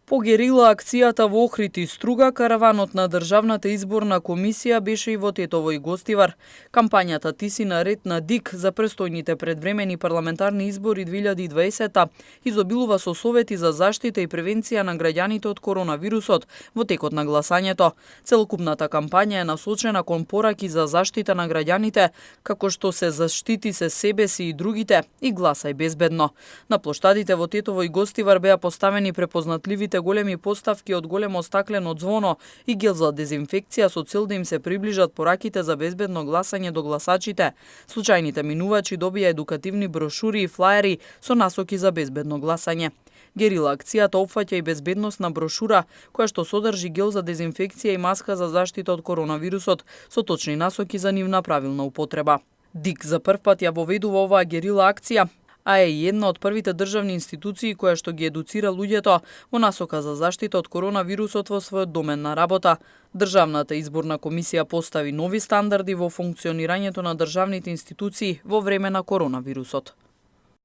По герила акцијата во Охрид и Струга, караванот на Државната изборна комисија беше и во Тетово и Гостивар. Кампањата "Ти си на ред" на ДИК за престојните предвремени парламентарни избори 2020 изобилува со совети за заштита и превенција на граѓаните од коронавирусот во текот на гласањето. Целокупната кампања е насочена кон пораки за заштита на граѓаните, како што се заштити се себе си и другите и гласај безбедно. На плоштадите во Тетово и Гостивар беа поставени препознатливите големи поставки од големо стаклено ѕвоно и гел за дезинфекција со цел да им се приближат пораките за безбедно гласање до гласачите. Случајните минувачи добија едукативни брошури и флаери со насоки за безбедно гласање. Герила акцијата опфаќа и безбедносна брошура која што содржи гел за дезинфекција и маска за заштита од коронавирусот со точни насоки за нивна правилна употреба. ДИК за прв пат ја воведува оваа герила акција, а е и една од првите државни институции која што ги едуцира луѓето во насока за заштита од коронавирусот во својот домен на работа. Државната изборна комисија постави нови стандарди во функционирањето на државните институции во време на коронавирусот.